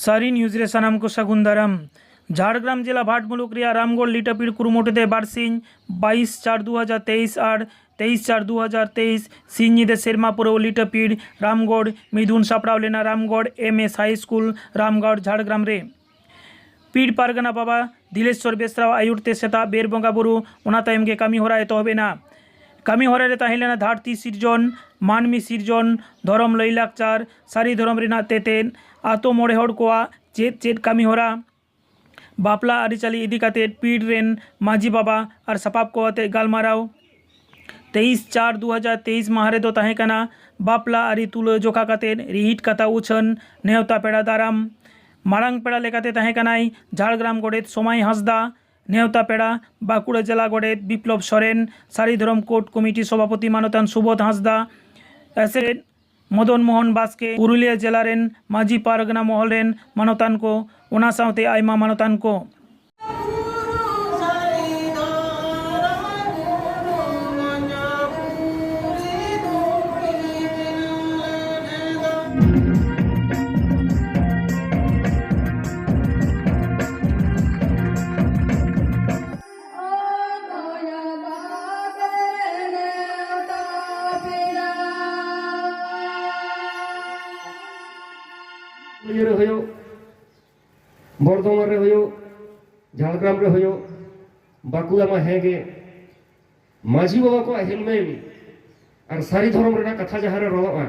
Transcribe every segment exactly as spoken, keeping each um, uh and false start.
ᱥᱟᱹᱨᱤ ᱱᱤᱭᱩᱡᱽ ᱨᱮ ᱥᱟᱱᱟᱢ ᱠᱚ ᱥᱟᱹᱜᱩᱱ ᱫᱟᱨᱟᱢ᱾ ᱡᱷᱟᱲᱜᱨᱟᱢ ᱡᱮᱞᱟ ᱵᱷᱟᱴ ᱢᱩᱞᱩᱠ ᱨᱮᱭᱟᱜ ᱨᱟᱢᱜᱚᱲ ᱞᱤᱴᱟᱹᱯᱤᱲ ᱠᱩᱨᱩᱢᱩᱴᱩ ᱛᱮ ᱵᱟᱨᱥᱤᱧ ᱵᱟᱭᱤᱥ ᱪᱟᱨ ᱫᱩ ᱦᱟᱡᱟᱨ ᱛᱮᱭᱤᱥ ᱟᱨ ᱛᱮᱭᱤᱥ ᱪᱟᱨ ᱫᱩ ᱦᱟᱡᱟᱨ ᱛᱮᱭᱤᱥ ᱥᱤᱧ ᱧᱤᱫᱟᱹ ᱥᱮᱨᱢᱟ ᱯᱩᱨᱟᱹᱣ ᱞᱤᱴᱟᱹᱯᱤᱲ ᱨᱟᱢᱜᱚᱲ ᱢᱤᱫᱩᱱ ᱥᱟᱯᱲᱟᱣ ᱞᱮᱱᱟ ᱨᱟᱢᱜᱚᱲ ᱮᱢ ᱮᱥ ᱦᱟᱭ ᱥᱠᱩᱞ ᱨᱟᱢᱜᱚᱲ ᱡᱷᱟᱲᱜᱨᱟᱢ ᱨᱮ᱾ ᱯᱤᱲ ᱯᱟᱨᱜᱟᱱᱟ ᱵᱟᱵᱟ ᱫᱤᱞᱮᱥᱣᱚᱨ ᱵᱮᱥᱨᱟᱣ ᱟᱹᱭᱩᱨ ᱛᱮ ᱥᱮᱛᱟᱜ ᱵᱮᱨ ᱵᱚᱸᱜᱟ ᱵᱩᱨᱩ, ᱚᱱᱟ ᱛᱟᱭᱚᱢ ᱜᱮ ᱠᱟᱹᱢᱤ ᱦᱚᱨᱟ ᱮᱛᱚᱦᱚᱵ ᱮᱱᱟ᱾ ᱠᱟᱹᱢᱤ ᱦᱚᱨᱟ ᱨᱮ ᱛᱟᱦᱮᱸ ᱞᱮᱱᱟ ᱫᱷᱟᱹᱨᱛᱤ ᱥᱤᱨᱡᱚᱱ, ᱢᱟᱹᱱᱢᱤ ᱥᱤᱨᱡᱚᱱ, ᱫᱷᱚᱨᱚᱢ ᱞᱟᱹᱭᱼᱞᱟᱠᱪᱟᱨ, ᱥᱟᱹᱨᱤ ᱫᱷᱚᱨᱚᱢ ᱨᱮᱱᱟᱜ ᱛᱮᱛᱮᱫ, ᱟᱛᱳ ᱢᱚᱬᱮ ᱦᱚᱲ ᱠᱚᱣᱟᱜ ᱪᱮᱫ ᱪᱮᱫ ᱠᱟᱹᱢᱤ ᱦᱚᱨᱟ, ᱵᱟᱯᱞᱟ ᱟᱹᱨᱤᱪᱟᱹᱞᱤ ᱤᱫᱤ ᱠᱟᱛᱮ ᱯᱤᱲ ᱨᱮᱱ ᱢᱟᱹᱡᱷᱤ ᱵᱟᱵᱟ ᱟᱨ ᱥᱟᱯᱟᱵ ᱠᱚ ᱟᱛᱮ ᱜᱟᱞᱢᱟᱨᱟᱣ᱾ ᱛᱮᱭᱤᱥ ᱪᱟᱨ ᱫᱩ ᱦᱟᱡᱟᱨ ᱛᱮᱭᱤᱥ ᱢᱟᱦᱟ ᱨᱮᱫᱚ ᱛᱟᱦᱮᱸ ᱠᱟᱱᱟ ᱵᱟᱯᱞᱟ ᱟᱹᱨᱤ ᱛᱩᱞᱟᱹ ᱡᱚᱠᱷᱟ ᱠᱟᱛᱮ ᱨᱤᱦᱤᱴ ᱠᱟᱛᱷᱟ ᱩᱪᱷᱟᱹᱱ, ᱱᱮᱣᱛᱟ ᱯᱮᱲᱟ ᱫᱟᱨᱟᱢ᱾ ᱢᱟᱲᱟᱝ ᱯᱮᱲᱟ ᱞᱮᱠᱟᱛᱮ ᱛᱟᱦᱮᱸ ᱠᱟᱱᱟᱭ ᱡᱷᱟᱲᱜᱨᱟᱢ ᱜᱚᱰᱮᱛ ᱥᱚᱢᱟᱭ ᱦᱟᱸᱥᱫᱟ, ᱱᱮᱣᱛᱟ ᱯᱮᱲᱟ ᱵᱟᱸᱠᱩᱲᱟ ᱡᱮᱞᱟ ᱜᱚᱰᱮᱛ ᱵᱤᱯᱞᱚᱵ ᱥᱚᱨᱮᱱ, ᱥᱟᱹᱨᱤ ᱫᱷᱚᱨᱚᱢ ᱠᱳᱰ ᱠᱚᱢᱤᱴᱤ ᱥᱚᱵᱷᱟᱯᱚᱛᱤ ᱢᱟᱱᱚᱛᱟᱱ ᱥᱩᱵᱳᱫᱷ ᱦᱟᱸᱥᱫᱟ, ᱮᱥᱮᱫ ᱢᱚᱫᱚᱱ ᱢᱳᱦᱚᱱ ᱵᱟᱥᱠᱮ, ᱯᱩᱨᱩᱞᱤᱭᱟᱹ ᱡᱮᱞᱟ ᱨᱮᱱ ᱢᱟᱹᱡᱷᱤ ᱯᱟᱨᱜᱟᱱᱟ ᱢᱚᱦᱚᱞ ᱨᱮᱱ ᱢᱟᱱᱚᱛᱟᱱ ᱠᱚ, ᱚᱱᱟ ᱥᱟᱶᱛᱮ ᱟᱭᱢᱟ ᱢᱟᱱᱚᱛᱟᱱ ᱠᱚ᱾ ᱤᱭᱟᱹ ᱨᱮ ᱦᱩᱭᱩᱜ, ᱵᱚᱨᱫᱷᱚᱢᱟᱱ ᱨᱮ ᱦᱩᱭᱩᱜ, ᱡᱷᱟᱲᱜᱨᱟᱢ ᱨᱮ ᱦᱩᱭᱩᱜ, ᱵᱟᱸᱠᱩᱲᱟ ᱢᱟ ᱦᱮᱸ ᱜᱮ, ᱢᱟᱹᱡᱷᱤ ᱵᱟᱵᱟ ᱠᱚᱣᱟᱜ ᱦᱮᱞᱢᱮᱞ ᱟᱨ ᱥᱟᱹᱨᱤ ᱫᱷᱚᱨᱚᱢ ᱨᱮᱱᱟᱜ ᱠᱟᱛᱷᱟ ᱡᱟᱦᱟᱸ ᱨᱮ ᱨᱚᱲᱚᱜᱼᱟ,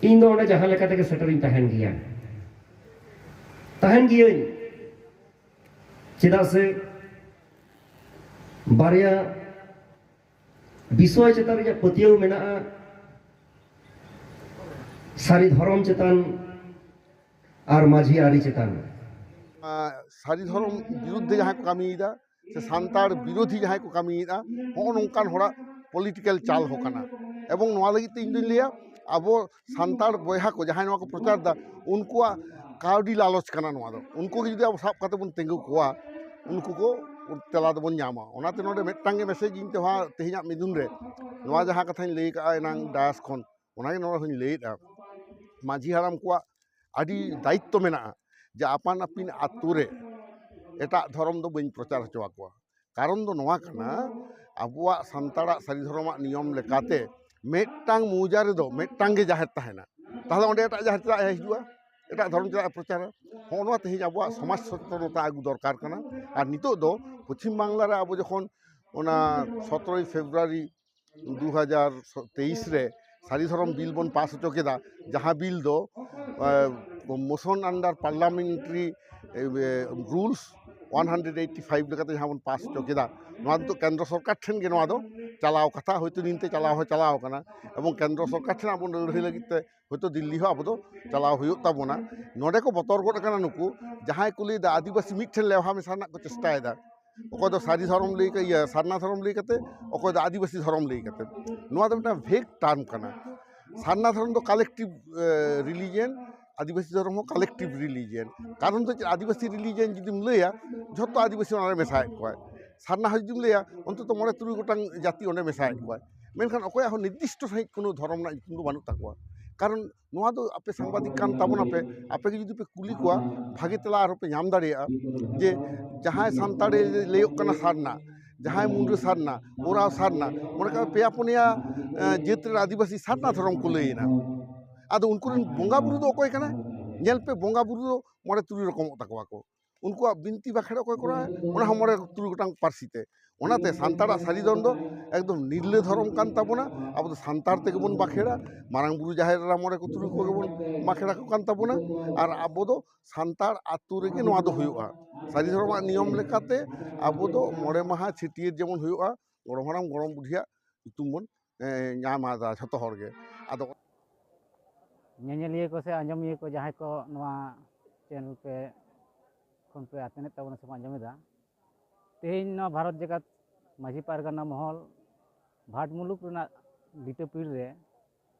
ᱤᱧ ᱫᱚ ᱚᱸᱰᱮ ᱡᱟᱦᱟᱸ ᱞᱮᱠᱟ ᱛᱮᱜᱮ ᱥᱮᱴᱮᱨᱤᱧ ᱛᱟᱦᱮᱱ ᱜᱮᱭᱟ, ᱛᱟᱦᱮᱱ ᱜᱤᱭᱟᱹᱧ᱾ ᱪᱮᱫᱟᱜ ᱥᱮ ᱵᱟᱨᱭᱟ ᱵᱤᱥᱚᱭ ᱪᱮᱛᱟᱱ ᱨᱮᱭᱟᱜ ᱯᱟᱹᱛᱭᱟᱹᱣ ᱢᱮᱱᱟᱜᱼᱟ, ᱥᱟᱹᱨᱤ ᱫᱷᱚᱨᱚᱢ ᱪᱮᱛᱟᱱ ᱟᱨ ᱢᱟᱹᱡᱷᱤ ᱟᱹᱨᱤ ᱪᱮᱛᱟᱱ᱾ ᱟᱸ, ᱥᱟᱹᱨᱤ ᱫᱷᱚᱨᱚᱢ ᱵᱤᱨᱩᱫᱽᱫᱷᱮ ᱡᱟᱦᱟᱸᱭ ᱠᱚ ᱠᱟᱹᱢᱤᱭᱮᱫᱟ, ᱥᱮ ᱥᱟᱱᱛᱟᱲ ᱵᱤᱨᱳᱫᱷᱤ ᱡᱟᱦᱟᱸᱭ ᱠᱚ ᱠᱟᱹᱢᱤᱭᱮᱫᱟ, ᱦᱚᱸᱜᱼᱚ ᱱᱚᱝᱠᱟᱱ ᱦᱚᱲᱟᱜ ᱯᱚᱞᱤᱴᱤᱠᱮᱞ ᱪᱟᱞ ᱦᱚᱸ ᱠᱟᱱᱟ᱾ ᱮᱵᱚᱝ ᱱᱚᱣᱟ ᱞᱟᱹᱜᱤᱫ ᱛᱮ ᱤᱧ ᱫᱩᱧ ᱞᱟᱹᱭᱟ, ᱟᱵᱚ ᱥᱟᱱᱛᱟᱲ ᱵᱚᱭᱦᱟ ᱠᱚ ᱡᱟᱦᱟᱸᱭ ᱱᱚᱣᱟ ᱠᱚ ᱯᱨᱚᱪᱟᱨ ᱮᱫᱟ, ᱩᱱᱠᱩᱣᱟᱜ ᱠᱟᱹᱣᱰᱤ ᱞᱟᱞᱚᱪ ᱠᱟᱱᱟ ᱱᱚᱣᱟ ᱫᱚ᱾ ᱩᱱᱠᱩ ᱜᱮ ᱡᱩᱫᱤ ᱟᱵᱚ ᱥᱟᱵ ᱠᱟᱛᱮ ᱵᱚᱱ ᱛᱤᱸᱜᱩ ᱠᱚᱣᱟ, ᱩᱱᱠᱩ ᱠᱚ ᱛᱮᱞᱟ ᱫᱚᱵᱚᱱ ᱧᱟᱢᱟ᱾ ᱚᱱᱟᱛᱮ ᱱᱚᱰᱮ ᱢᱤᱫᱴᱟᱝ ᱜᱮ ᱢᱮᱥᱮᱡᱽ ᱤᱧ ᱛᱮᱦᱚᱸ ᱛᱮᱦᱮᱧᱟᱜ ᱢᱤᱫᱩᱱ ᱨᱮ, ᱱᱚᱣᱟ ᱡᱟᱦᱟᱸ ᱠᱟᱛᱷᱟᱧ ᱞᱟᱹᱭ ᱠᱟᱜᱼᱟ ᱮᱱᱟᱝ ᱰᱟᱭᱟᱥ ᱠᱷᱚᱱ, ᱚᱱᱟᱜᱮ ᱱᱚᱰᱮ ᱦᱚᱸᱧ ᱞᱟᱹᱭᱮᱫᱼᱟ, ᱢᱟᱹᱡᱷᱤ ᱦᱟᱲᱟᱢ ᱠᱚᱣᱟᱜ ᱟᱹᱰᱤ ᱫᱟᱭᱤᱛᱛᱚ ᱢᱮᱱᱟᱜᱼᱟ ᱡᱮ ᱟᱯᱟᱱ ᱟᱹᱯᱤᱱ ᱟᱛᱳ ᱨᱮ ᱮᱴᱟᱜ ᱫᱷᱚᱨᱚᱢ ᱫᱚ ᱵᱟᱹᱧ ᱯᱨᱚᱪᱟᱨ ᱦᱚᱪᱚ ᱟᱠᱚᱣᱟ᱾ ᱠᱟᱨᱚᱱ ᱫᱚ ᱱᱚᱣᱟ ᱠᱟᱱᱟ, ᱟᱵᱚᱣᱟᱜ ᱥᱟᱱᱛᱟᱲᱟᱜ ᱥᱟᱹᱨᱤ ᱫᱷᱚᱨᱚᱢᱟᱜ ᱱᱤᱭᱚᱢ ᱞᱮᱠᱟᱛᱮ ᱢᱤᱫᱴᱟᱝ ᱢᱚᱣᱡᱟ ᱨᱮᱫᱚ ᱢᱤᱫᱴᱟᱝ ᱜᱮ ᱡᱟᱦᱮᱨ ᱛᱟᱦᱮᱱᱟ, ᱛᱟᱦᱚᱞᱮ ᱚᱸᱰᱮ ᱮᱴᱟᱜ ᱡᱟᱦᱮᱨ ᱪᱮᱫᱟᱜ ᱮ ᱦᱤᱡᱩᱜᱼᱟ, ᱮᱴᱟᱜ ᱫᱷᱚᱨᱚᱢ ᱪᱮᱫᱟᱜ ᱮ ᱯᱨᱚᱪᱟᱨᱟ? ᱦᱚᱸᱜᱼᱚ ᱱᱚᱣᱟ ᱛᱮᱦᱮᱧ ᱟᱵᱚᱣᱟᱜ ᱥᱚᱢᱟᱡᱽ ᱥᱚᱪᱮᱛᱚᱱᱚᱛᱟ ᱟᱹᱜᱩ ᱫᱚᱨᱠᱟᱨ ᱠᱟᱱᱟ᱾ ᱟᱨ ᱱᱤᱛᱚᱜ ᱫᱚ ᱯᱚᱪᱷᱤᱢ ᱵᱟᱝᱞᱟ ᱨᱮ ᱟᱵᱚ ᱡᱚᱠᱷᱚᱱ ᱚᱱᱟ ᱥᱚᱛᱨᱚᱭ ᱯᱷᱮᱵᱽᱨᱩᱣᱟᱨᱤ ᱫᱩ ᱦᱟᱡᱟᱨ ᱛᱮᱭᱤᱥ ᱨᱮ ᱥᱟᱹᱨᱤ ᱫᱷᱚᱨᱚᱢ ᱵᱤᱞ ᱵᱚᱱ ᱯᱟᱥ ᱦᱚᱪᱚ ᱠᱮᱫᱟ, ᱡᱟᱦᱟᱸ ᱵᱤᱞ ᱫᱚ motion under parliamentary rules one hundred eighty five ᱞᱮᱠᱟᱛᱮ ᱡᱟᱦᱟᱸ ᱵᱚᱱ ᱯᱟᱥ ᱦᱚᱪᱚ ᱠᱮᱫᱟ, ᱱᱚᱣᱟ ᱫᱚ ᱠᱮᱱᱫᱨᱚ ᱥᱚᱨᱠᱟᱨ ᱴᱷᱮᱱ ᱜᱮ ᱱᱚᱣᱟ ᱫᱚ ᱪᱟᱞᱟᱣ ᱠᱟᱛᱷᱟ, ᱦᱚᱭᱛᱳ ᱱᱤᱱᱛᱮ ᱪᱟᱞᱟᱣ ᱦᱚᱸ ᱪᱟᱞᱟᱣ ᱟᱠᱟᱱᱟ, ᱮᱵᱚᱝ ᱠᱮᱱᱫᱨᱚ ᱥᱚᱨᱠᱟᱨ ᱴᱷᱮᱱ ᱟᱵᱚ ᱞᱟᱹᱲᱦᱟᱹᱭ ᱞᱟᱹᱜᱤᱫ ᱛᱮ ᱦᱚᱭᱛᱳ ᱫᱤᱞᱞᱤ ᱦᱚᱸ ᱟᱵᱚ ᱫᱚ ᱪᱟᱞᱟᱣ ᱦᱩᱭᱩᱜ ᱛᱟᱵᱚᱱᱟ᱾ ᱱᱚᱰᱮ ᱠᱚ ᱵᱚᱛᱚᱨ ᱜᱚᱫ ᱟᱠᱟᱱᱟ ᱱᱩᱠᱩ ᱡᱟᱦᱟᱸᱭ ᱠᱚ ᱞᱟᱹᱭᱫᱟ ᱟᱹᱫᱤᱵᱟᱹᱥᱤ ᱢᱤᱫ ᱴᱷᱮᱱ ᱞᱮᱣᱦᱟ ᱢᱮᱥᱟ ᱨᱮᱱᱟᱜ ᱠᱚ ᱪᱮᱥᱴᱟᱭᱮᱫᱟ᱾ ᱚᱠᱚᱭ ᱫᱚ ᱥᱟᱹᱨᱤ ᱫᱷᱚᱨᱚᱢ ᱞᱟᱹᱭ ᱠᱟ-, ᱤᱭᱟᱹ, ᱥᱟᱨᱱᱟ ᱫᱷᱚᱨᱚᱢ ᱞᱟᱹᱭ ᱠᱟᱛᱮ, ᱚᱠᱚᱭ ᱫᱚ ᱟᱹᱫᱤᱵᱟᱹᱥᱤ ᱫᱷᱚᱨᱚᱢ ᱞᱟᱹᱭ ᱠᱟᱛᱮ᱾ ᱱᱚᱣᱟ ᱫᱚ ᱢᱤᱫᱴᱟᱝ vague term ᱠᱟᱱᱟ᱾ ᱥᱟᱨᱱᱟ ᱫᱷᱚᱨᱚᱢ ᱫᱚ collective religion, ᱟᱹᱫᱤᱵᱟᱹᱥᱤ ᱫᱷᱚᱨᱚᱢ ᱦᱚᱸ collective religion᱾ ᱠᱟᱨᱚᱱ ᱫᱚ ᱪᱮᱫ? ᱟᱹᱫᱤᱵᱟᱹᱥᱤ religion ᱡᱩᱫᱤᱢ ᱞᱟᱹᱭᱟ, ᱡᱷᱚᱛᱚ ᱟᱹᱫᱤᱵᱟᱹᱥᱤ ᱚᱱᱟᱨᱮ ᱢᱮᱥᱟᱭᱮᱫ ᱠᱚᱣᱟᱭ᱾ ᱥᱟᱨᱱᱟ ᱦᱚᱸ ᱡᱩᱫᱤᱢ ᱞᱟᱹᱭᱟ, ᱚᱱᱛᱚᱛᱚ ᱢᱚᱬᱮ ᱛᱩᱨᱩᱭ ᱜᱚᱴᱟᱝ ᱡᱟᱹᱛᱤ ᱚᱸᱰᱮ ᱢᱮᱥᱟᱭᱮᱫ ᱠᱚᱣᱟᱭ᱾ ᱢᱮᱱᱠᱷᱟᱱ ᱚᱠᱚᱭᱟᱜ ᱦᱚᱸ ᱱᱤᱨᱫᱤᱥᱴᱚ ᱥᱟᱺᱦᱤᱡ ᱠᱳᱱᱳ ᱫᱷᱚᱨᱚᱢ ᱨᱮᱱᱟᱜ ᱧᱩᱛᱩᱢ ᱫᱚ ᱵᱟᱹᱱᱩᱜ ᱛᱟᱠᱚᱣᱟ᱾ ᱠᱟᱨᱚᱱ ᱱᱚᱣᱟ ᱫᱚ ᱟᱯᱮ ᱥᱟᱝᱵᱟᱫᱤᱠ ᱠᱟᱱ ᱛᱟᱵᱚᱱᱟᱯᱮ, ᱟᱯᱮ ᱜᱮ ᱡᱩᱫᱤ ᱯᱮ ᱠᱩᱞᱤ ᱠᱚᱣᱟ, ᱵᱷᱟᱜᱮ ᱛᱮᱞᱟ ᱟᱨᱦᱚᱸ ᱯᱮ ᱧᱟᱢ ᱫᱟᱲᱮᱭᱟᱜᱼᱟ ᱡᱮ ᱡᱟᱦᱟᱸᱭ ᱥᱟᱱᱛᱟᱲᱮ ᱞᱟᱹᱭᱚᱜ ᱠᱟᱱᱟ ᱥᱟᱨᱱᱟ, ᱡᱟᱦᱟᱸᱭ ᱢᱩᱱᱰᱟᱹ ᱥᱟᱨᱱᱟ, ᱳᱨᱟᱣ ᱥᱟᱨᱱᱟ, ᱢᱚᱱᱮ ᱠᱟᱜ ᱢᱮ ᱯᱮᱭᱟ ᱯᱩᱱᱭᱟ, ᱮᱸ, ᱡᱟᱹᱛ ᱨᱮᱱ ᱟᱹᱫᱤᱵᱟᱹᱥᱤ ᱥᱟᱨᱱᱟ ᱫᱷᱚᱨᱚᱢ ᱠᱚ ᱞᱟᱹᱭᱮᱱᱟ᱾ ᱟᱫᱚ ᱩᱱᱠᱩ ᱨᱮᱱ ᱵᱚᱸᱜᱟ ᱵᱩᱨᱩ ᱫᱚ ᱚᱠᱚᱭ ᱠᱟᱱᱟ? ᱧᱮᱞ ᱯᱮ, ᱵᱚᱸᱜᱟ ᱵᱩᱨᱩ ᱫᱚ ᱢᱚᱬᱮ ᱛᱩᱨᱩᱭ ᱨᱚᱠᱚᱢᱚᱜ ᱛᱟᱠᱚᱣᱟ ᱠᱚ᱾ ᱩᱱᱠᱩᱣᱟᱜ ᱵᱤᱱᱛᱤ ᱵᱟᱠᱷᱮᱲ ᱚᱠᱚᱭ ᱠᱚᱨᱟᱣᱟ? ᱚᱱᱟ ᱦᱚᱸ ᱢᱚᱬᱮ ᱛᱩᱨᱩᱭ ᱜᱚᱴᱟᱝ ᱯᱟᱹᱨᱥᱤ ᱛᱮ᱾ ᱚᱱᱟᱛᱮ ᱥᱟᱱᱛᱟᱲᱟᱜ ᱥᱟᱹᱨᱤ ᱫᱷᱚᱨᱚᱢ ᱫᱚ ᱮᱠᱫᱚᱢ ᱱᱤᱨᱞᱟᱹ ᱫᱷᱚᱨᱚᱢ ᱠᱟᱱ ᱛᱟᱵᱚᱱᱟ᱾ ᱟᱵᱚ ᱫᱚ ᱥᱟᱱᱛᱟᱲ ᱛᱮᱜᱮ ᱵᱚᱱ ᱵᱟᱠᱷᱮᱲᱟ, ᱢᱟᱨᱟᱝ ᱵᱩᱨᱩ ᱡᱟᱦᱮᱨ ᱮᱨᱟ ᱢᱚᱬᱮ ᱠᱚ ᱛᱩᱨᱩᱭ ᱠᱚᱜᱮ ᱵᱚᱱ ᱵᱟᱠᱷᱮᱲᱟ ᱠᱚ ᱠᱟᱱ ᱛᱟᱵᱚᱱᱟ᱾ ᱟᱨ ᱟᱵᱚ ᱫᱚ ᱥᱟᱱᱛᱟᱲ ᱟᱛᱳ ᱨᱮᱜᱮ ᱱᱚᱣᱟ ᱫᱚ ᱦᱩᱭᱩᱜᱼᱟ᱾ ᱥᱟᱹᱨᱤ ᱫᱷᱚᱨᱚᱢᱟᱜ ᱱᱤᱭᱚᱢ ᱞᱮᱠᱟᱛᱮ ᱟᱵᱚ ᱫᱚ ᱢᱚᱬᱮ ᱢᱟᱦᱟ ᱪᱷᱟᱹᱴᱭᱟᱹᱨ ᱡᱮᱢᱚᱱ ᱦᱩᱭᱩᱜᱼᱟ, ᱜᱚᱲᱚᱢ ᱦᱟᱲᱟᱢ ᱜᱚᱲᱚᱢ ᱵᱩᱰᱷᱤᱭᱟᱜ ᱧᱩᱛᱩᱢ ᱵᱚᱱ, ᱮ, ᱧᱟᱢᱟ ᱡᱷᱚᱛᱚ ᱦᱚᱲ ᱜᱮ᱾ ᱟᱫᱚ ᱧᱮᱧᱮᱞᱤᱭᱟᱹ ᱠᱚ ᱥᱮ ᱟᱸᱡᱚᱢᱤᱭᱟᱹ ᱠᱚ ᱡᱟᱦᱟᱸᱭ ᱠᱚ ᱱᱚᱣᱟ ᱪᱮᱱᱮᱞ ᱯᱮ ᱠᱷᱚᱱ ᱯᱮ ᱟᱛᱮᱱᱮᱫ ᱛᱟᱵᱚᱱᱟ ᱥᱮ ᱯᱮ ᱟᱸᱡᱚᱢᱮᱫᱟ, ᱛᱮᱦᱮᱧ ᱱᱚᱣᱟ ᱵᱷᱟᱨᱚᱛ ᱡᱟᱠᱟᱛ ᱢᱟᱹᱡᱷᱤ ᱯᱟᱨᱜᱟᱱᱟ ᱢᱚᱦᱚᱞ ᱵᱷᱟᱴ ᱢᱩᱞᱩᱠ ᱨᱮᱱᱟᱜ ᱞᱤᱴᱟᱹ ᱯᱤᱲ ᱨᱮ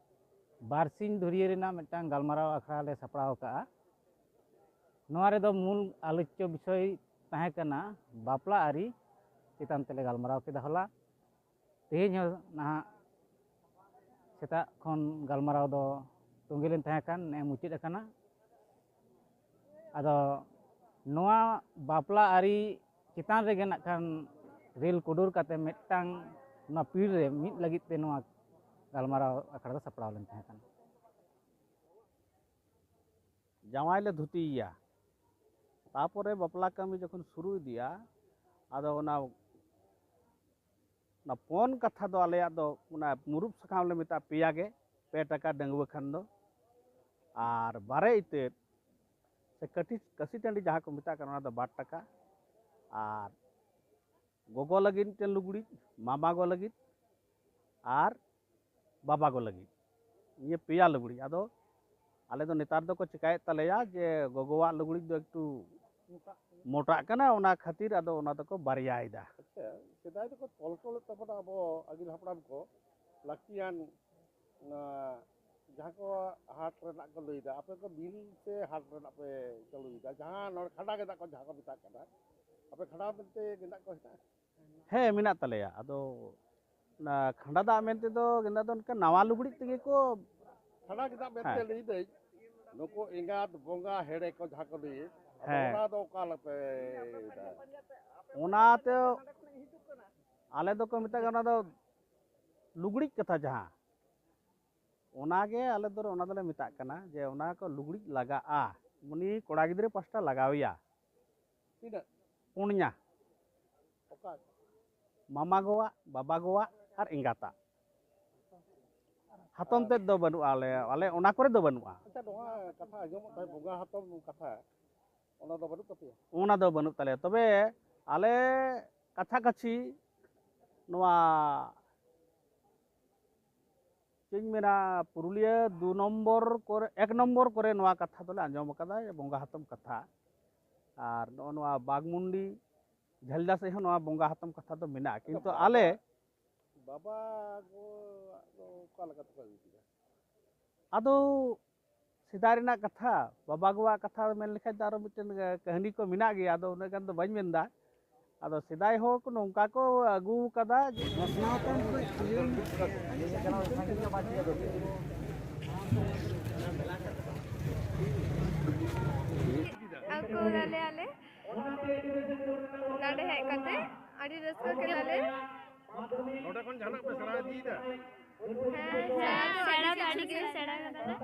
ᱵᱟᱨᱥᱤᱧ ᱫᱷᱩᱨᱤᱭᱟᱹ ᱨᱮᱱᱟᱜ ᱢᱤᱫᱴᱟᱝ ᱜᱟᱞᱢᱟᱨᱟᱣ ᱟᱠᱷᱲᱟ ᱞᱮ ᱥᱟᱯᱲᱟᱣ ᱟᱠᱟᱫᱼᱟ᱾ ᱱᱚᱣᱟ ᱨᱮᱫᱚ ᱢᱩᱞ ᱟᱞᱳᱪᱭᱚ ᱵᱤᱥᱚᱭ ᱛᱟᱦᱮᱸ ᱠᱟᱱᱟ ᱵᱟᱯᱞᱟ ᱟᱹᱨᱤ ᱪᱮᱛᱟᱱ ᱛᱮᱞᱮ ᱜᱟᱞᱢᱟᱨᱟᱣ ᱠᱮᱫᱟ ᱦᱚᱞᱟ᱾ ᱛᱮᱦᱮᱧ ᱦᱚᱸ ᱱᱟᱦᱟᱜ ᱥᱮᱛᱟᱜ ᱠᱷᱚᱱ ᱜᱟᱞᱢᱟᱨᱟᱣ ᱫᱚ ᱛᱚᱸᱜᱮ ᱞᱮᱱ ᱛᱟᱦᱮᱸ ᱠᱟᱱ, ᱱᱮᱜᱼᱮ ᱢᱩᱪᱟᱹᱫ ᱟᱠᱟᱱᱟ᱾ ᱟᱫᱚ ᱱᱚᱣᱟ ᱵᱟᱯᱞᱟ ᱟᱹᱨᱤ ᱪᱮᱛᱟᱱ ᱨᱮᱜᱮ ᱱᱟᱜ ᱠᱷᱟᱱ ᱨᱤᱞ ᱠᱩᱰᱩᱨ ᱠᱟᱛᱮ ᱢᱤᱫᱴᱟᱝ ᱱᱚᱣᱟ ᱯᱤᱲ ᱨᱮ ᱢᱤᱫ ᱞᱟᱹᱜᱤᱫ ᱛᱮ ᱱᱚᱣᱟ ᱜᱟᱞᱢᱟᱨᱟᱣ ᱟᱠᱷᱲᱟ ᱫᱚ ᱥᱟᱯᱲᱟᱣ ᱞᱮᱱ ᱛᱟᱦᱮᱸ ᱠᱟᱱᱟ᱾ ᱡᱟᱶᱟᱭ ᱞᱮ ᱫᱷᱩᱛᱤᱭᱮᱭᱟ᱾ ᱛᱟᱯᱚᱨᱮ ᱵᱟᱯᱞᱟ ᱠᱟᱹᱢᱤ ᱡᱚᱠᱷᱚᱱ ᱥᱩᱨᱩ ᱤᱫᱤᱜᱼᱟ, ᱟᱫᱚ ᱚᱱᱟ ᱚᱱᱟ ᱯᱚᱱ ᱠᱟᱛᱷᱟ ᱫᱚ ᱟᱞᱮᱭᱟᱜ ᱫᱚ ᱚᱱᱟ ᱢᱩᱨᱩᱵ ᱥᱟᱠᱟᱢ ᱞᱮ ᱢᱮᱛᱟᱜᱼᱟ ᱯᱮᱭᱟ ᱜᱮ, ᱯᱮ ᱴᱟᱠᱟ ᱰᱟᱺᱜᱩᱣᱟᱹ ᱠᱷᱟᱱ ᱫᱚ, ᱟᱨ ᱵᱟᱨᱮ ᱤᱛᱟᱹᱫ ᱥᱮ ᱠᱟᱹᱴᱤᱡ ᱠᱟᱹᱥᱤ ᱴᱟᱺᱰᱤ ᱡᱟᱦᱟᱸ ᱠᱚ ᱢᱮᱛᱟᱜ ᱠᱟᱱᱟ, ᱚᱱᱟ ᱫᱚ ᱵᱟᱨ ᱴᱟᱠᱟ, ᱟᱨ ᱜᱚᱜᱚ ᱞᱟᱹᱜᱤᱫ ᱢᱤᱫᱴᱮᱱ ᱞᱩᱜᱽᱲᱤᱡ, ᱢᱟᱢᱟ ᱜᱚ ᱞᱟᱹᱜᱤᱫ, ᱟᱨ ᱵᱟᱵᱟ ᱜᱚ ᱞᱟᱹᱜᱤᱫ, ᱱᱤᱭᱟᱹ ᱯᱮᱭᱟ ᱞᱩᱜᱽᱲᱤᱡ᱾ ᱟᱫᱚ ᱟᱞᱮ ᱫᱚ ᱱᱮᱛᱟᱨ ᱫᱚᱠᱚ ᱪᱮᱠᱟᱭᱮᱫ ᱛᱟᱞᱮᱭᱟ ᱡᱮ ᱜᱚᱜᱚᱣᱟᱜ ᱞᱩᱜᱽᱲᱤᱡ ᱫᱚ ᱮᱠᱴᱩ ᱢᱚᱴᱟᱜ ᱠᱟᱱᱟ, ᱚᱱᱟ ᱠᱷᱟᱹᱛᱤᱨ ᱟᱫᱚ ᱚᱱᱟ ᱫᱚᱠᱚ ᱵᱟᱨᱭᱟᱭᱮᱫᱟ᱾ ᱟᱪᱪᱷᱟ, ᱥᱮᱫᱟᱭ ᱫᱚᱠᱚ ᱛᱚᱞ ᱦᱚᱴᱚ ᱞᱮᱫ ᱛᱟᱵᱚᱱᱟ ᱟᱵᱚ ᱟᱹᱜᱤᱞ ᱦᱟᱯᱲᱟᱢ ᱠᱚ ᱞᱟᱹᱠᱛᱤᱭᱟᱱ ᱚᱱᱟ ᱡᱟᱦᱟᱸ ᱠᱚ ᱦᱟᱴ ᱨᱮᱱᱟᱜ ᱠᱚ ᱞᱟᱹᱭᱫᱟ, ᱟᱯᱮ ᱠᱚ ᱵᱤᱞ ᱥᱮ ᱦᱟᱴ ᱨᱮᱱᱟᱜ ᱯᱮ ᱪᱟᱹᱞᱩᱭᱮᱫᱟ? ᱡᱟᱦᱟᱸ ᱱᱚᱰᱮ ᱠᱷᱟᱸᱰᱟ ᱜᱮᱸᱫᱟᱜ ᱠᱚ ᱡᱟᱦᱟᱸ ᱠᱚ ᱢᱮᱛᱟᱜ ᱠᱟᱱᱟ, ᱟᱯᱮ ᱠᱷᱟᱸᱰᱟ ᱢᱮᱱᱛᱮ ᱜᱮᱸᱫᱟᱜ ᱠᱚ ᱦᱮᱱᱟᱜᱼᱟ? ᱦᱮᱸ, ᱢᱮᱱᱟᱜ ᱛᱟᱞᱮᱭᱟ᱾ ᱟᱫᱚ ᱚᱱᱟ ᱠᱷᱟᱸᱰᱟ ᱫᱟᱜ ᱢᱮᱱᱛᱮ ᱫᱚ ᱜᱮᱸᱫᱟᱜ ᱫᱚ ᱚᱱᱠᱟ ᱱᱟᱣᱟ ᱞᱩᱜᱽᱲᱤᱡ ᱛᱮᱜᱮ ᱠᱚ ᱠᱷᱟᱸᱰᱟ ᱜᱮᱸᱫᱟᱜ ᱢᱮᱱᱛᱮ ᱦᱮᱸ᱾ ᱞᱟᱹᱭᱫᱟᱹᱧ, ᱱᱩᱠᱩ ᱮᱸᱜᱟᱛ ᱵᱚᱸᱜᱟ ᱦᱮᱲᱮ ᱠᱚ ᱡᱟᱦᱟᱸ ᱠᱚ ᱞᱟᱹᱭᱮᱫ, ᱟᱫᱚ ᱦᱮᱸ᱾ ᱚᱱᱟ ᱫᱚ ᱚᱠᱟ ᱞᱮᱠᱟ ᱯᱮ ᱤᱭᱟᱹᱭᱮᱫᱟ? ᱚᱱᱟᱛᱮ ᱟᱞᱮ ᱫᱚᱠᱚ ᱢᱮᱛᱟᱜ ᱠᱟᱱᱟ ᱚᱱᱟ ᱫᱚ ᱞᱩᱜᱽᱲᱤᱡ ᱠᱟᱛᱷᱟ ᱡᱟᱦᱟᱸ, ᱚᱱᱟᱜᱮ ᱟᱞᱮ ᱫᱚ ᱚᱱᱟ ᱫᱚᱞᱮ ᱢᱮᱛᱟᱜ ᱠᱟᱱᱟ ᱡᱮ ᱚᱱᱟ ᱠᱚ ᱞᱩᱜᱽᱲᱤᱡ ᱞᱟᱜᱟᱜᱼᱟ᱾ ᱩᱱᱤ ᱠᱚᱲᱟ ᱜᱤᱫᱽᱨᱟᱹ ᱯᱟᱥᱴᱟ ᱞᱟᱜᱟᱣᱮᱭᱟ᱾ ᱛᱤᱱᱟᱹᱜ? ᱯᱩᱱᱭᱟ᱾ ᱚᱠᱟ? ᱢᱟᱢᱟ ᱜᱚᱣᱟᱜ, ᱵᱟᱵᱟ ᱜᱚᱣᱟᱜ ᱟᱨ ᱮᱸᱜᱟᱛᱟᱜ᱾ ᱦᱟᱛᱚᱢ ᱛᱮᱫ ᱫᱚ ᱵᱟᱹᱱᱩᱜᱼᱟ, ᱟᱞᱮ ᱟᱞᱮ ᱚᱱᱟ ᱠᱚᱨᱮ ᱫᱚ ᱵᱟᱹᱱᱩᱜᱼᱟ᱾ ᱟᱪᱪᱷᱟ, ᱱᱚᱣᱟ ᱠᱟᱛᱷᱟ ᱟᱸᱡᱚᱢᱚᱜ ᱛᱟᱦᱮᱸᱫ, ᱵᱚᱸᱜᱟ ᱦᱟᱛᱚᱢ ᱠᱟᱛᱷᱟ, ᱚᱱᱟ ᱫᱚ ᱵᱟᱹᱱᱩᱜ ᱛᱟᱯᱮᱭᱟ? ᱚᱱᱟ ᱫᱚ ᱵᱟᱹᱱᱩᱜ ᱛᱟᱞᱮᱭᱟ᱾ ᱛᱚᱵᱮ ᱟᱞᱮ ᱠᱟᱪᱷᱟ ᱠᱟᱪᱷᱤ ᱱᱚᱣᱟ ᱪᱮᱫ ᱤᱧ ᱢᱮᱱᱟ, ᱯᱩᱨᱩᱞᱤᱭᱟᱹ ᱫᱩ ᱱᱚᱢᱵᱚᱨ ᱠᱚᱨᱮ, ᱮᱠ ᱱᱚᱢᱵᱚᱨ ᱠᱚᱨᱮ ᱱᱚᱣᱟ ᱠᱟᱛᱷᱟ ᱫᱚᱞᱮ ᱟᱸᱡᱚᱢ ᱟᱠᱟᱫᱟ, ᱵᱚᱸᱜᱟ ᱦᱟᱛᱚᱢ ᱠᱟᱛᱷᱟ᱾ ᱟᱨ ᱱᱚᱜᱼᱚ ᱱᱚᱣᱟ ᱵᱟᱜᱽᱢᱩᱱᱰᱤ, ᱡᱷᱟᱹᱞᱫᱟ ᱥᱮᱫ ᱦᱚᱸ ᱱᱚᱣᱟ ᱵᱚᱸᱜᱟ ᱦᱟᱛᱚᱢ ᱠᱟᱛᱷᱟ ᱫᱚ ᱢᱮᱱᱟᱜᱼᱟ, ᱠᱤᱱᱛᱩ ᱵᱟᱵᱟ ᱟᱞᱮ ᱵᱟᱵᱟ ᱜᱚ ᱫᱚ ᱚᱠᱟ ᱞᱮᱠᱟ ᱛᱮᱠᱚ ᱟᱹᱜᱩ ᱠᱮᱫᱟ? ᱟᱫᱚ ᱥᱮᱫᱟᱭ ᱨᱮᱱᱟᱜ ᱠᱟᱛᱷᱟ, ᱵᱟᱵᱟ ᱜᱚᱣᱟᱜ ᱠᱟᱛᱷᱟ ᱢᱮᱱ ᱞᱮᱠᱷᱟᱱ ᱫᱚ ᱟᱨᱚ ᱢᱤᱫᱴᱮᱱ ᱠᱟᱹᱦᱱᱤ ᱠᱚ ᱢᱮᱱᱟᱜ ᱜᱮᱭᱟ, ᱟᱫᱚ ᱩᱱᱟᱹᱜ ᱜᱟᱱ ᱫᱚ ᱵᱟᱹᱧ ᱢᱮᱱᱫᱟ᱾ ᱟᱫᱚ ᱥᱮᱫᱟᱭ ᱦᱚᱲ ᱠᱚ ᱱᱚᱝᱠᱟ ᱠᱚ ᱟᱹᱜᱩ ᱠᱟᱫᱟ ᱡᱮ ᱱᱚᱰᱮ ᱦᱮᱡ ᱠᱟᱛᱮ ᱟᱹᱰᱤ ᱨᱟᱹᱥᱠᱟᱹ ᱠᱮᱫᱟᱞᱮ᱾ ᱱᱚᱰᱮ ᱠᱷᱚᱱ ᱡᱟᱦᱟᱱᱟᱜ ᱯᱮ ᱥᱮᱬᱟ ᱤᱫᱤᱭᱮᱫᱟ? ᱦᱮᱸ, ᱥᱮᱬᱟ ᱫᱚ ᱟᱹᱰᱤ ᱜᱮ ᱥᱮᱬᱟ ᱠᱟᱫᱟᱞᱮ᱾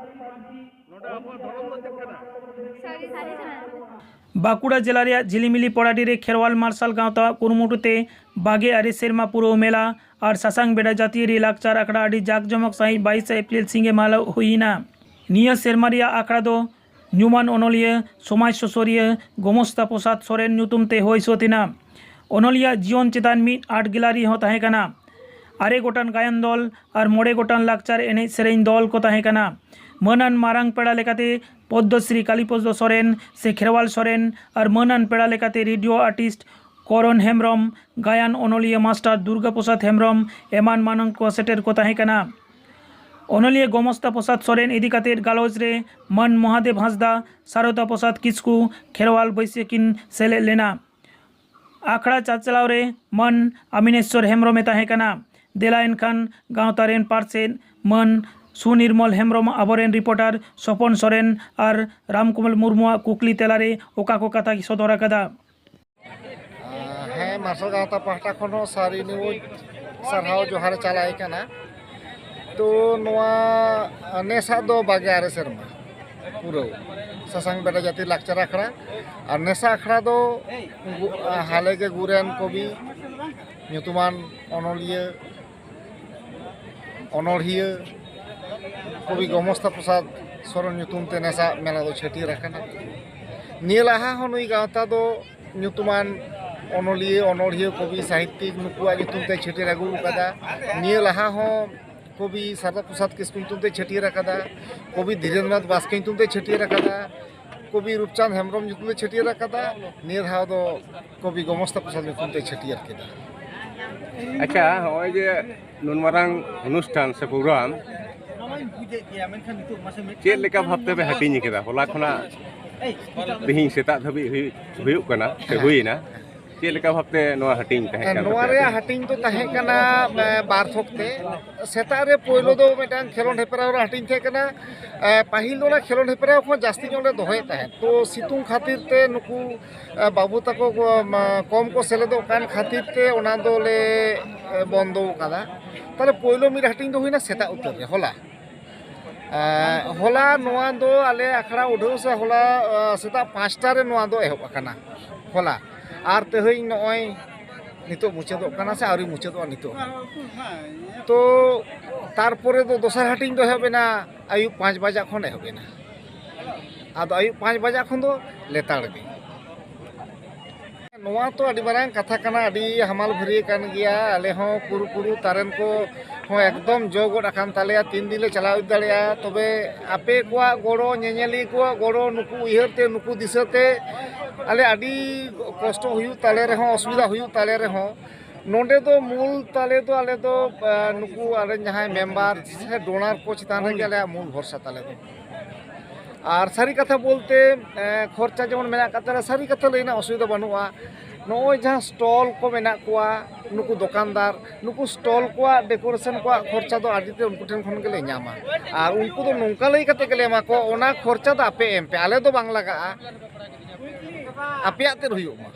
ᱱᱚᱰᱮ ᱟᱵᱚᱣᱟᱜ ᱫᱷᱚᱨᱚᱢ ᱫᱚ ᱪᱮᱫ ᱠᱟᱱᱟ? ᱥᱟᱹᱨᱤ ᱥᱟᱹᱨᱤ ᱠᱟᱱᱟ᱾ ᱵᱟᱸᱠᱩᱲᱟ ᱡᱮᱞᱟ ᱨᱮᱭᱟᱜ ᱡᱷᱤᱞᱤᱢᱤᱞᱤ ᱯᱚᱲᱟᱰᱤ ᱨᱮ ᱠᱷᱮᱨᱣᱟᱞ ᱢᱟᱨᱥᱟᱞ ᱜᱟᱶᱛᱟᱣᱟᱜ ᱠᱩᱨᱩᱢᱩᱴᱩ ᱛᱮ ᱵᱟᱜᱮ ᱟᱨᱮ ᱥᱮᱨᱢᱟ ᱯᱩᱨᱟᱹᱣ ᱢᱮᱞᱟ ᱟᱨ ᱥᱟᱥᱟᱝ ᱵᱮᱰᱟ ᱡᱟᱹᱛᱤᱭᱟᱹᱨᱤ ᱞᱟᱠᱪᱟᱨ ᱟᱠᱷᱲᱟ ᱟᱹᱰᱤ ᱡᱟᱠ ᱡᱚᱢᱚᱠ ᱥᱟᱺᱦᱤᱡ ᱵᱟᱭᱤᱥᱮ ᱮᱯᱨᱤᱞ ᱥᱤᱸᱜᱮ ᱢᱟᱦᱟ ᱦᱤᱞᱳᱜ ᱦᱩᱭᱮᱱᱟ᱾ ᱱᱤᱭᱟᱹ ᱥᱮᱨᱢᱟ ᱨᱮᱭᱟᱜ ᱟᱠᱷᱲᱟ ᱫᱚ ᱧᱩᱢᱟᱱ ᱚᱱᱚᱞᱤᱭᱟᱹ, ᱥᱚᱢᱟᱡᱽ ᱥᱩᱥᱟᱹᱨᱤᱭᱟᱹ, ᱜᱚᱢᱚᱥᱛᱟ ᱯᱨᱚᱥᱟᱫᱽ ᱥᱚᱨᱮᱱ ᱧᱩᱛᱩᱢ ᱛᱮ ᱦᱩᱭ ᱥᱟᱹᱛ ᱮᱱᱟ᱾ ᱚᱱᱚᱞᱤᱭᱟᱹ ᱡᱤᱭᱚᱱ ᱪᱮᱛᱟᱱ ᱢᱤᱫ art gallery ᱦᱚᱸ ᱛᱟᱦᱮᱸ ᱠᱟᱱᱟ᱾ ᱟᱨᱮ ᱜᱚᱴᱟᱝ ᱜᱟᱭᱟᱱ ᱫᱚᱞ ᱟᱨ ᱢᱚᱬᱮ ᱜᱚᱴᱟᱝ ᱞᱟᱠᱪᱟᱨ ᱮᱱᱮᱡ ᱥᱮᱨᱮᱧ ᱫᱚᱞ ᱠᱚ ᱛᱟᱦᱮᱸ ᱠᱟᱱᱟ᱾ ᱢᱟᱹᱱᱟᱱ ᱢᱟᱨᱟᱝ ᱯᱮᱲᱟ ᱞᱮᱠᱟᱛᱮ ᱯᱚᱫᱽᱫᱚᱥᱨᱤ ᱠᱟᱞᱤᱯᱚᱫᱚ ᱥᱚᱨᱮᱱ ᱥᱮ ᱠᱷᱮᱨᱣᱟᱞ ᱥᱚᱨᱮᱱ ᱟᱨ ᱢᱟᱹᱱᱟᱱ ᱯᱮᱲᱟ ᱞᱮᱠᱟᱛᱮ ᱨᱮᱰᱤᱭᱳ artist ᱠᱚᱨᱚᱱ ᱦᱮᱢᱵᱨᱚᱢ, ᱜᱟᱭᱟᱱ ᱚᱱᱚᱞᱤᱭᱟᱹ ᱢᱟᱥᱴᱟᱨ ᱫᱩᱨᱜᱟ ᱯᱨᱚᱥᱟᱫᱽ ᱦᱮᱢᱵᱨᱚᱢ ᱮᱢᱟᱱ ᱢᱟᱱᱟᱱ ᱠᱚ ᱥᱮᱴᱮᱨ ᱠᱚ ᱛᱟᱦᱮᱸ ᱠᱟᱱᱟ᱾ ᱚᱱᱚᱞᱤᱭᱟᱹ ᱜᱚᱢᱚᱥᱛᱟ ᱯᱨᱚᱥᱟᱫᱽ ᱥᱚᱨᱮᱱ ᱤᱫᱤ ᱠᱟᱛᱮ ᱜᱟᱞᱚᱪ ᱨᱮ ᱢᱟᱹᱱ ᱢᱚᱦᱟᱫᱮᱵ ᱦᱟᱸᱥᱫᱟ, ᱥᱟᱨᱚᱫᱟ ᱯᱨᱚᱥᱟᱫᱽ ᱠᱤᱥᱠᱩ, ᱠᱷᱮᱨᱣᱟᱞ ᱵᱟᱹᱭᱥᱤ ᱠᱤᱱ ᱥᱮᱞᱮᱫ ᱞᱮᱱᱟ᱾ ᱟᱠᱷᱲᱟ ᱪᱟᱪᱞᱟᱣ ᱨᱮ ᱢᱟᱹᱱ ᱟᱢᱤᱱᱮᱥᱣᱚᱨ ᱦᱮᱢᱵᱨᱚᱢ ᱮ ᱛᱟᱦᱮᱸ ᱠᱟᱱᱟ᱾ ᱫᱮᱞᱟ ᱮᱱᱠᱷᱟᱱ ᱜᱟᱶᱛᱟ ᱨᱮᱱ ᱯᱟᱨᱥᱮᱛ ᱢᱟᱹᱱ ᱥᱩᱱᱤᱨᱢᱚᱞ ᱦᱮᱢᱵᱨᱚᱢ ᱟᱵᱚᱨᱮᱱ ᱨᱤᱯᱳᱨᱴᱟᱨ ᱥᱚᱯᱚᱱ ᱥᱚᱨᱮᱱ ᱟᱨ ᱨᱟᱢᱠᱚᱢᱚᱞ ᱢᱩᱨᱢᱩᱣᱟᱜ ᱠᱩᱠᱞᱤ ᱛᱮᱞᱟᱨᱮ ᱚᱠᱟ ᱠᱚ ᱠᱟᱛᱷᱟ ᱥᱚᱫᱚᱨ ᱟᱠᱟᱫᱟ᱾ ᱦᱮᱸ, ᱢᱟᱨᱥᱟᱞ ᱜᱟᱶᱛᱟ ᱯᱟᱦᱴᱟ ᱠᱷᱚᱱ ᱦᱚᱸ ᱥᱟᱹᱨᱤ ᱱᱤᱭᱩᱡᱽ ᱥᱟᱨᱦᱟᱣ ᱡᱚᱦᱟᱨ ᱪᱟᱞᱟᱭ ᱠᱟᱱᱟ᱾ ᱛᱚ ᱱᱚᱣᱟ ᱱᱮᱥᱟᱜ ᱫᱚ ᱵᱟᱜᱮ ᱟᱨᱮ ᱥᱮᱨᱢᱟ ᱯᱩᱨᱟᱹᱣ ᱥᱟᱥᱟᱝ ᱵᱮᱰᱟ ᱡᱟᱹᱛᱤ ᱞᱟᱠᱪᱟᱨ ᱟᱠᱷᱲᱟ᱾ ᱟᱨ ᱱᱮᱥᱟ ᱟᱠᱷᱲᱟ ᱫᱚ ᱜᱩ-, ᱦᱟᱞᱮ ᱜᱮ ᱜᱩᱨᱮᱱ ᱠᱚᱵᱤ, ᱧᱩᱛᱩᱢᱟᱱ ᱚᱱᱚᱞᱤᱭᱟᱹ, ᱚᱱᱚᱲᱦᱤᱭᱟᱹ ᱠᱚᱵᱤ ᱜᱚᱢᱚᱥᱛᱟ ᱯᱨᱚᱥᱟᱫᱽ ᱥᱚᱨᱮᱱ ᱧᱩᱛᱩᱢ ᱛᱮ ᱱᱮᱥᱟ ᱢᱮᱞᱟ ᱫᱚ ᱪᱷᱟᱹᱴᱭᱟᱹᱨ ᱟᱠᱟᱱᱟ᱾ ᱱᱤᱭᱟᱹ ᱞᱟᱦᱟ ᱦᱚᱸ ᱱᱩᱭ ᱜᱟᱶᱛᱟ ᱫᱚ ᱧᱩᱛᱩᱢᱟᱱ ᱚᱱᱚᱞᱤᱭᱟᱹ, ᱚᱱᱚᱲᱦᱤᱭᱟᱹ, ᱠᱚᱵᱤ, ᱥᱟᱦᱤᱛᱭᱤᱠ ᱱᱩᱠᱩᱣᱟᱜ ᱧᱩᱛᱩᱢ ᱛᱮ ᱪᱷᱟᱹᱴᱭᱟᱹᱨ ᱟᱹᱜᱩ ᱟᱠᱟᱫᱟ᱾ ᱱᱤᱭᱟᱹ ᱞᱟᱦᱟ ᱦᱚᱸ ᱠᱚᱵᱤ ᱥᱟᱨᱚᱫᱟ ᱯᱨᱚᱥᱟᱫᱽ ᱠᱤᱥᱠᱩ ᱧᱩᱛᱩᱢ ᱛᱮ ᱪᱷᱟᱹᱴᱭᱟᱹᱨ ᱟᱠᱟᱫᱟ, ᱠᱚᱵᱤ ᱫᱷᱤᱨᱮᱱᱫᱨᱚᱱᱟᱛᱷ ᱵᱟᱥᱠᱮ ᱧᱩᱛᱩᱢ ᱛᱮ ᱪᱷᱟᱹᱴᱭᱟᱹᱨ ᱟᱠᱟᱫᱟ, ᱠᱚᱵᱤ ᱨᱩᱯᱪᱟᱸᱫᱽ ᱦᱮᱢᱵᱨᱚᱢ ᱧᱩᱛᱩᱢ ᱛᱮ ᱪᱷᱟᱹᱴᱭᱟᱹᱨ ᱟᱠᱟᱫᱟ᱾ ᱱᱤᱭᱟᱹ ᱫᱷᱟᱣ ᱫᱚ ᱠᱚᱵᱤ ᱜᱚᱢᱚᱥᱛᱟ ᱯᱨᱚᱥᱟᱫᱽ ᱧᱩᱛᱩᱢ ᱛᱮ ᱪᱷᱟᱹᱴᱭᱟᱹᱨ ᱠᱮᱫᱟ᱾ ᱟᱪᱪᱷᱟ, ᱱᱚᱜᱼᱚᱭ ᱡᱮ ᱱᱩᱱ ᱢᱟᱨᱟᱝ ᱚᱱᱩᱥᱴᱷᱟᱱ ᱥᱮ ᱯᱨᱳᱜᱨᱟᱢ ᱪᱮᱫ ᱞᱮᱠᱟ ᱵᱷᱟᱵᱽ ᱛᱮᱯᱮ ᱦᱟᱹᱴᱤᱧ ᱠᱮᱫᱟ? ᱦᱚᱞᱟ ᱠᱷᱚᱱᱟᱜ ᱛᱮᱦᱮᱧ ᱥᱮᱛᱟᱜ ᱫᱷᱟᱹᱵᱤᱡ ᱦᱩᱭᱩᱜ, ᱦᱩᱭᱩᱜ ᱠᱟᱱᱟ ᱥᱮ ᱦᱩᱭᱮᱱᱟ? ᱪᱮᱫ ᱞᱮᱠᱟ ᱵᱷᱟᱵᱛᱮ ᱱᱚᱣᱟ ᱦᱟᱹᱴᱤᱧ ᱛᱟᱦᱮᱸ ᱠᱟᱱ ᱱᱚᱣᱟ ᱛᱟᱯᱮᱭᱟ? ᱨᱮᱭᱟᱜ ᱦᱟᱹᱴᱤᱧ ᱫᱚ ᱛᱟᱦᱮᱸ ᱠᱟᱱᱟ, ᱮ, ᱵᱟᱨ ᱛᱷᱚᱠ ᱛᱮ᱾ ᱥᱮᱛᱟᱜ ᱨᱮ ᱯᱳᱭᱞᱳ ᱫᱚ ᱢᱤᱫᱴᱟᱝ ᱠᱷᱮᱞᱳᱰ ᱦᱮᱯᱨᱟᱣ ᱨᱮ ᱦᱟᱹᱴᱤᱧ ᱛᱟᱦᱮᱸ ᱠᱟᱱᱟ᱾ ᱮ, ᱯᱟᱹᱦᱤᱞ ᱫᱚ ᱚᱱᱟ ᱠᱷᱮᱞᱳᱰ ᱦᱮᱯᱨᱟᱣ ᱠᱷᱚᱱ ᱡᱟᱹᱥᱛᱤ ᱧᱚᱜ ᱞᱮ ᱫᱚᱦᱚᱭᱮᱫ ᱛᱟᱦᱮᱸᱫ, ᱛᱚ ᱥᱤᱛᱩᱝ ᱠᱷᱟᱹᱛᱤᱨ ᱛᱮ ᱱᱩᱠᱩ, ᱮ, ᱵᱟᱹᱵᱩ ᱛᱟᱠᱚ ᱠᱚ, ᱢᱟ, ᱠᱚᱢ ᱠᱚ ᱥᱮᱞᱮᱫᱚᱜ ᱠᱟᱱ ᱠᱷᱟᱹᱛᱤᱨ ᱛᱮ ᱚᱱᱟ ᱫᱚᱞᱮ, ᱮ, ᱵᱚᱱᱫᱚ ᱟᱠᱟᱫᱟ᱾ ᱛᱟᱦᱞᱮ ᱯᱳᱭᱞᱳ ᱢᱤᱫ ᱦᱟᱹᱴᱤᱧ ᱫᱚ ᱦᱩᱭᱱᱟ ᱥᱮᱛᱟᱜ ᱩᱛᱟᱹᱨ ᱨᱮ, ᱦᱚᱞᱟ᱾ ᱮ, ᱦᱚᱞᱟ ᱱᱚᱣᱟ ᱫᱚ ᱟᱞᱮ ᱟᱠᱷᱲᱟ ᱩᱰᱷᱟᱹᱣ ᱥᱮ ᱦᱚᱞᱟ, ᱮ, ᱥᱮᱛᱟᱜ ᱯᱟᱸᱪᱴᱟ ᱨᱮ ᱱᱚᱣᱟ ᱫᱚ ᱮᱦᱚᱵ ᱟᱠᱟᱱᱟ ᱦᱚᱞᱟ᱾ ᱟᱨ ᱛᱮᱦᱮᱧ ᱱᱚᱜᱼᱚᱭ ᱱᱤᱛᱚᱜ ᱢᱩᱪᱟᱹᱫᱚᱜ ᱠᱟᱱᱟ ᱥᱮ ᱟᱹᱣᱨᱤ ᱢᱩᱪᱟᱹᱫᱚᱜᱼᱟ ᱱᱤᱛᱚᱜ ᱦᱚᱸ᱾ ᱛᱚ ᱛᱟᱨᱯᱚᱨᱮ ᱫᱚ ᱫᱚᱥᱟᱨ ᱦᱟᱹᱴᱤᱧ ᱫᱚ ᱮᱦᱚᱵ ᱮᱱᱟ ᱟᱹᱭᱩᱵ ᱯᱟᱸᱪ ᱵᱟᱡᱟ ᱠᱷᱚᱱ ᱮᱦᱚᱵ ᱮᱱᱟ᱾ ᱟᱫᱚ ᱟᱹᱭᱩᱵ ᱯᱟᱸᱪ ᱵᱟᱡᱟ ᱠᱷᱚᱱ ᱫᱚ ᱞᱮᱛᱟᱲ ᱜᱮ᱾ ᱱᱚᱣᱟ ᱛᱚ ᱟᱹᱰᱤ ᱢᱟᱨᱟᱝ ᱠᱟᱛᱷᱟ ᱠᱟᱱᱟ, ᱟᱹᱰᱤ ᱦᱟᱢᱟᱞ ᱵᱷᱟᱹᱨᱤᱭᱟᱹ ᱠᱟᱱ ᱜᱮᱭᱟ᱾ ᱟᱞᱮ ᱦᱚᱸ ᱠᱩᱨᱩ ᱠᱩᱨᱩ ᱛᱟᱨᱮᱱ ᱠᱚ ᱦᱚᱸ ᱮᱠᱫᱚᱢ ᱡᱚ ᱜᱚᱫ ᱟᱠᱟᱱ ᱛᱟᱞᱮᱭᱟ᱾ ᱛᱤᱱ ᱫᱤᱱ ᱞᱮ ᱪᱟᱞᱟᱣ ᱤᱫᱤ ᱫᱟᱲᱮᱭᱟᱜᱼᱟ? ᱛᱚᱵᱮ ᱟᱯᱮ ᱠᱚᱣᱟᱜ ᱜᱚᱲᱚ, ᱧᱮᱧᱮᱞᱤᱭᱟᱹ ᱠᱚᱣᱟᱜ ᱜᱚᱲᱚ, ᱱᱩᱠᱩ ᱩᱭᱦᱟᱹᱨ ᱛᱮ, ᱱᱩᱠᱩ ᱫᱤᱥᱟᱹ ᱛᱮ ᱟᱞᱮ ᱟᱹᱰᱤ ᱠᱚᱥᱴᱚ ᱦᱩᱭᱩᱜ ᱛᱟᱞᱮ ᱨᱮᱦᱚᱸ, ᱚᱥᱩᱵᱤᱫᱷᱟ ᱦᱩᱭᱩᱜ ᱛᱟᱞᱮ ᱨᱮᱦᱚᱸ, ᱱᱚᱰᱮ ᱫᱚ ᱢᱩᱞ ᱛᱟᱞᱮ ᱫᱚ ᱟᱞᱮ ᱫᱚ, ᱮ, ᱱᱩᱠᱩ ᱟᱞᱮ ᱡᱟᱦᱟᱸᱭ ᱢᱮᱢᱵᱟᱨ ᱥᱮ ᱰᱳᱱᱟᱨ ᱠᱚ ᱪᱮᱛᱟᱱ ᱨᱮᱜᱮ ᱟᱞᱮᱭᱟᱜ ᱢᱩᱞ ᱵᱷᱚᱨᱥᱟ ᱛᱟᱞᱮ ᱫᱚ᱾ ᱟᱨ ᱥᱟᱹᱨᱤ ᱠᱟᱛᱷᱟ ᱵᱚᱞᱛᱮ, ᱮ, ᱠᱷᱚᱨᱪᱟ ᱡᱮᱢᱚᱱ ᱢᱮᱱᱟᱜ ᱟᱠᱟᱫ ᱛᱟᱞᱮᱭᱟ, ᱥᱟᱹᱨᱤ ᱠᱟᱛᱷᱟ ᱞᱟᱹᱭ ᱨᱮᱱᱟᱜ ᱚᱥᱩᱵᱤᱫᱷᱟ ᱵᱟᱹᱱᱩᱜᱼᱟ᱾ ᱱᱚᱜᱼᱚᱭ ᱡᱟᱦᱟᱸ ᱥᱴᱚᱞ ᱠᱚ ᱢᱮᱱᱟᱜ ᱠᱚᱣᱟ, ᱱᱩᱠᱩ ᱫᱚᱠᱟᱱᱫᱟᱨ, ᱱᱩᱠᱩ ᱥᱴᱚᱞ ᱠᱚᱣᱟᱜ ᱰᱮᱠᱳᱨᱮᱥᱚᱱ ᱠᱚᱣᱟᱜ ᱠᱷᱚᱨᱪᱟ ᱫᱚ ᱟᱹᱰᱤ ᱛᱮ ᱩᱱᱠᱩ ᱴᱷᱮᱱ ᱠᱷᱚᱱ ᱜᱮᱞᱮ ᱧᱟᱢᱟ᱾ ᱟᱨ ᱩᱱᱠᱩ ᱫᱚ ᱱᱚᱝᱠᱟ ᱞᱟᱹᱭ ᱠᱟᱛᱮ ᱜᱮᱞᱮ ᱮᱢᱟ ᱠᱚᱣᱟ, ᱚᱱᱟ ᱠᱷᱚᱨᱪᱟ ᱫᱚ ᱟᱯᱮ ᱮᱢ ᱯᱮ, ᱟᱞᱮ ᱫᱚ ᱵᱟᱝ ᱞᱟᱜᱟᱜᱼᱟ, ᱟᱯᱮᱭᱟᱜ ᱛᱮᱫ ᱦᱩᱭᱩᱜ ᱢᱟ᱾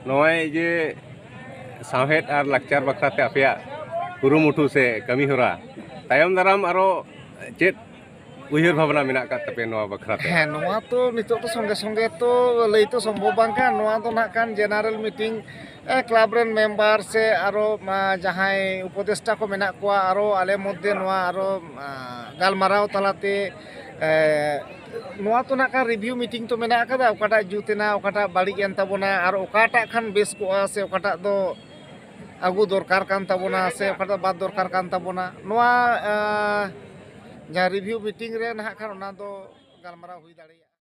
ᱱᱚᱜᱼᱚᱭ ᱡᱮ ᱥᱟᱶᱦᱮᱫ ᱟᱨ ᱞᱟᱠᱪᱟᱨ ᱵᱟᱠᱷᱨᱟᱛᱮ ᱟᱯᱮᱭᱟᱜ ᱠᱩᱨᱩᱢᱩᱴᱩ ᱥᱮ ᱠᱟᱹᱢᱤᱦᱚᱨᱟ, ᱛᱟᱭᱚᱢ ᱫᱟᱨᱟᱢ ᱟᱨᱚ ᱪᱮᱫ ᱩᱭᱦᱟᱹᱨ ᱵᱷᱟᱵᱽᱱᱟ ᱢᱮᱱᱟᱜ ᱟᱠᱟᱫ ᱛᱟᱯᱮᱭᱟ ᱱᱚᱣᱟ ᱵᱟᱠᱷᱨᱟᱛᱮ? ᱦᱮᱸ, ᱱᱚᱣᱟ ᱛᱚ ᱱᱤᱛᱚᱜ ᱫᱚ ᱥᱚᱸᱜᱮ ᱥᱚᱸᱜᱮ ᱛᱚ ᱞᱟᱹᱭ ᱛᱚ ᱥᱚᱢᱵᱷᱚᱵ ᱵᱟᱝ ᱠᱟᱱᱟ᱾ ᱱᱚᱣᱟ ᱫᱚ ᱱᱟᱜ ᱠᱷᱟᱱ ᱡᱮᱱᱟᱨᱮᱞ ᱢᱤᱴᱤᱝ, ᱮ, ᱠᱞᱟᱵᱽ ᱨᱮᱱ ᱢᱮᱢᱵᱟᱨ ᱥᱮ ᱟᱨᱚ, ᱟ, ᱡᱟᱦᱟᱸᱭ ᱩᱯᱚᱫᱮᱥᱴᱟ ᱠᱚ ᱢᱮᱱᱟᱜ ᱠᱚᱣᱟ, ᱟᱨᱚ ᱟᱞᱮ ᱢᱚᱫᱽᱫᱷᱮ ᱱᱚᱣᱟ ᱟᱨᱚ, ᱟ, ᱜᱟᱞᱢᱟᱨᱟᱣ ᱛᱟᱞᱟᱛᱮ, ᱮ, ᱱᱚᱣᱟ ᱛᱚ ᱱᱟᱜ ᱠᱷᱟᱱ ᱨᱤᱵᱷᱤᱭᱩ ᱢᱤᱴᱤᱝ ᱛᱚ ᱢᱮᱱᱟᱜ ᱟᱠᱟᱫᱟ, ᱚᱠᱟᱴᱟᱜ ᱡᱩᱛ ᱮᱱᱟ, ᱚᱠᱟᱴᱟᱜ ᱵᱟᱹᱲᱤᱡ ᱮᱱ ᱛᱟᱵᱚᱱᱟ, ᱟᱨ ᱚᱠᱟᱴᱟᱜ ᱠᱷᱟᱱ ᱵᱮᱥ ᱠᱚᱜᱼᱟ ᱥᱮ ᱚᱠᱟᱴᱟᱜ ᱫᱚ ᱟᱹᱜᱩ ᱫᱚᱨᱠᱟᱨ ᱠᱟᱱ ᱛᱟᱵᱚᱱᱟ ᱥᱮ ᱚᱠᱟᱴᱟᱜ ᱵᱟᱫ ᱫᱚᱨᱠᱟᱨ ᱠᱟᱱ ᱛᱟᱵᱚᱱᱟ, ᱱᱚᱣᱟ, ᱮ, ᱡᱟᱦᱟᱸ ᱨᱤᱵᱷᱤᱭᱩ ᱢᱤᱴᱤᱝ ᱨᱮ ᱱᱟᱦᱟᱜ ᱠᱷᱟᱱ ᱚᱱᱟ ᱫᱚ ᱜᱟᱞᱢᱟᱨᱟᱣ ᱦᱩᱭ ᱫᱟᱲᱮᱭᱟᱜᱼᱟ᱾